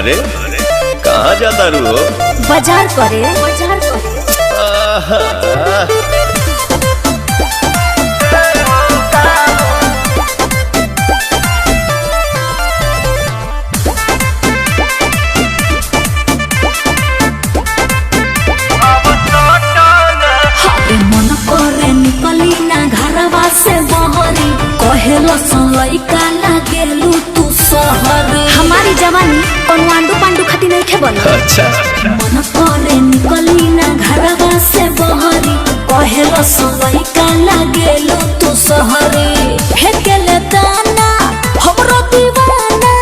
अरे कहाँ जाता रू हो? बाजार करे, बाजार करे। आहा, अरे मन करे निकली ना घरवा से बहरी, कहेलो लइका लागेलू तू शहरी। हमारी जवानी कोनो आंडू पांडू खाती नहीं खे बनी। अच्छा। मन करे निकली ना घरवा से बहरी, कहेलो लइका लागेलू तू शहरी। फेकेले दाना हमरो दीवाना,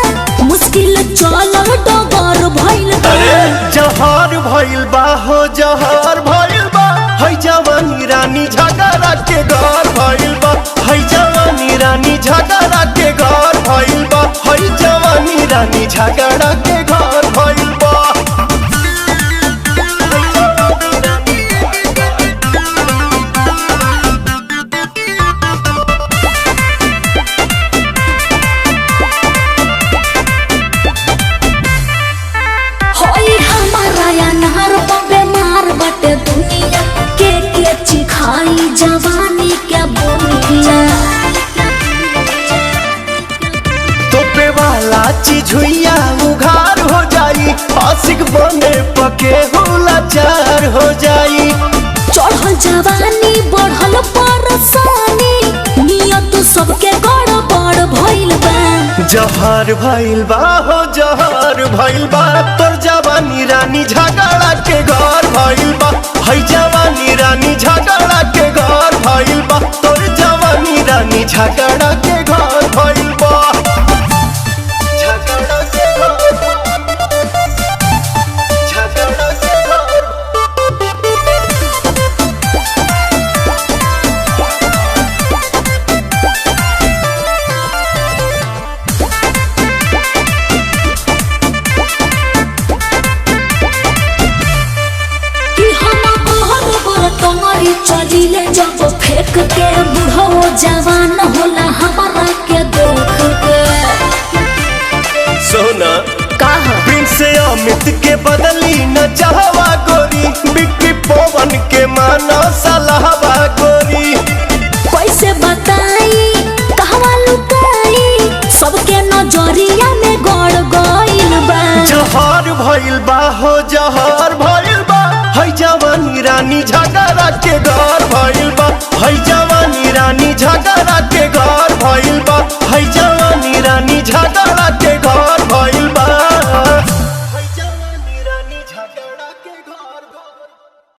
मुश्किल चलल डगर भइल बा। अरे जहर भइल बा हो, जहर भइल बा, है जवानी रानी झगड़ा के घर भइल बा, है जवानी रानी झगड़ा के घर भइल बा, है जवानी रानी झगड़ा के घर भइल बा। होई हमारा अनार पर बेमार बटे दुनिया के चिखाई जवानी के बोनिया। तोपे वाला चीज हुइया उघार हो जाई, आशिक बने पके होला चार हो जाई। चढ़ल जवानी बढ़ल परेशानी, नियत सबके गड़बड़ भइल बा। जहर भइल बा हो, जहर भइल बा, तोर जवानी रानी झगड़ा के घर भइल बा, है जवानी रानी झगड़ा के घर भइल बा, तोर जवानी रानी झगड़ा के घर भइल बा। झगड़ा के घर, झगड़ा के घर। कि हम बहर बर तोरी चलिले जब फेंक के, बुढ़ो जवान होला हमारा के देख के। सोना का प्रिंस अमित के बदली न चाहवा गोरी, बिक्की पवन के माना सलाहवा गोरी। कैसे बताई कहवा लुकाई, सबके नजरिया में गड़ गइल बा। जहर भइल बा हो, जहर भइल बा, है जवानी रानी झगड़ा के घर भइल